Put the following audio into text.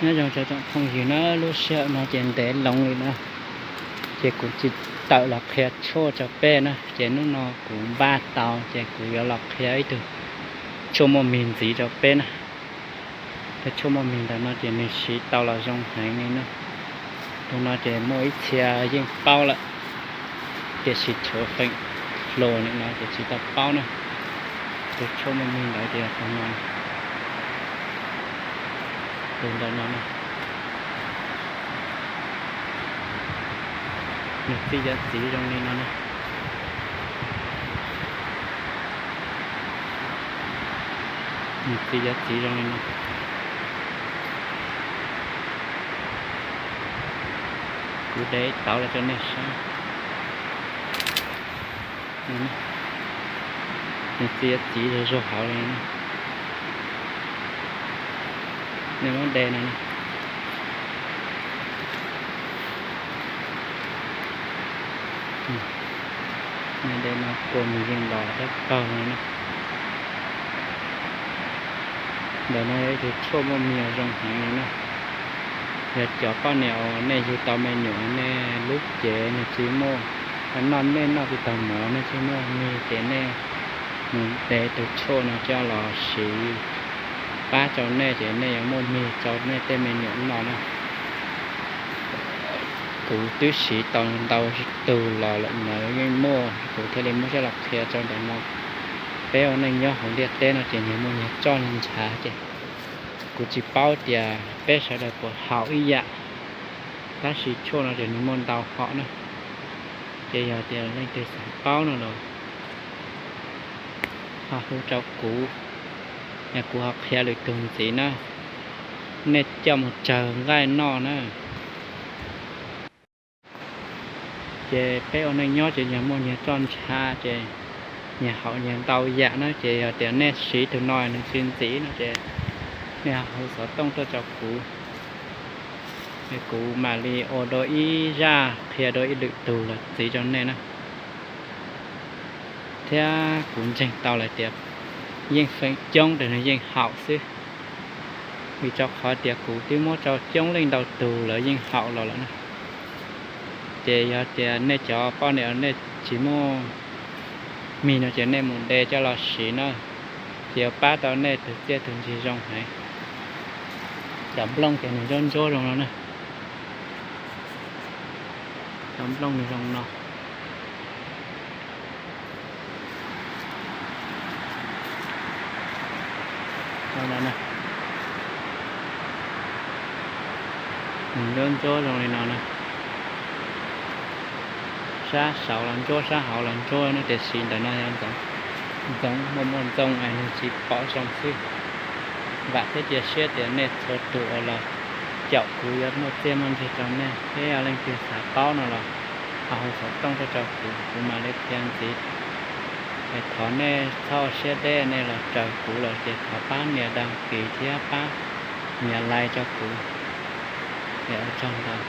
Nyob zoo cov tsoom phooj ywg na, lub sij hawm no ces ntev loo li na, ces kuv tsis tawm los qhia tshuaj rau peb na, ces hnub no kuv npaj tau ces kuv yuav los qhia ib tug tshuaj muaj mig ntxiv rau peb na. Tus tshuaj muaj mig ntawm no ces nws siv tau los zoo heev li na. Tus no ces muaj ib txhia yeej paub lawm, tiam sis tshuav feem hluas nim no ces tsis tau paub na. Tus tshuaj muaj mig ntawd ces tus no, tus ntawm no na, nws txiv cov txiv zoo li no na. Nws txiv cov txiv zoo li no. Kuv de tauv los rau nej saib. Nws txiv cov txiv zog zog hauv li. Nej muab de no, nej de no kua mus yeej los tab paug no na. Ntawm no yog ib tug tshuaj muaj mig zoo heev li na. Yog cov poj niam uas nej yug tau me nyuam, nej lub cev nws tsis muaj, noj nej noj tsis tau mov, nej tsis muaj mig ces nej mus de tus tshuaj no coj los siv pab rau nej ces nej yuav muaj mig rau nej tej me nyuam noj na. Kuv twb siv tau ntau tug los lawm ntawd yeej muaj, kuv thiaj li muab coj los qhia rau ntawm no. Peb ua neej nyob hauv ntiaj teb no ces nyias muaj nyias roj nyias ntshav ces kuv tsis paub tias peb sawv daws puas haum ib yam, tab sis tshuaj no ces nws muaj ntau hom na. Ces yog tias leej twg xav paub no los ho hu rau kuv, es kuv ho qhia lwm tus ntxiv na. Nej coj mus tsawg nqaij noj na. Ces peb ua neej nyob ces nyias muaj nyias roj ntshav ces nyias haum nyias ntau yam na. Ces yog tias nej siv tus no nws tsis ntxim no ces nej ho hu xov tooj tuaj rau kuv, es kuv mam li ua dua ib zaj qhia dua ib lwm tus los txiv rau nej na. Thiab kuv ntseeg tau lawm tias yeej feem coob ces nws yeej haum xwb, vim rau qhov tias kuv twb muab rau coob leej ntau tus lawv yeej haum los lawm na. Ces yog tias nej cov poj niam nej tsis muaj mig no ces nej mus de coj los siv na, ces yuav pab tau nej tus txiaj tus ntsig zoo heev. Cov nplooj ces nws ntsuab ntsuab zoo no na. Cov nplooj nws zoo no. Nws ntsuab ntsuab zoo li no na. Sab saud los ntsuab, sab hauv los ntsuab na, tiam sis ntawm no yog ntxoov, ntxoov muaj muaj ntxoov es nws tsis pom zoo xwb. Vam thiab cia siab tias nej txhua tus uas los caum kuv yuav muaj txiaj muaj ntsig rau nej. Thiab yog leej twg xav paub no los ho hu xov tooj tuaj rau kuv, kuv mam li qhia ntxiv. Es thov nej txhob ua siab deb, nej los raws kuv lawm ces thov pab nias đăng ký thiab pab nias like rau kuv. Es ua tsaug ntau.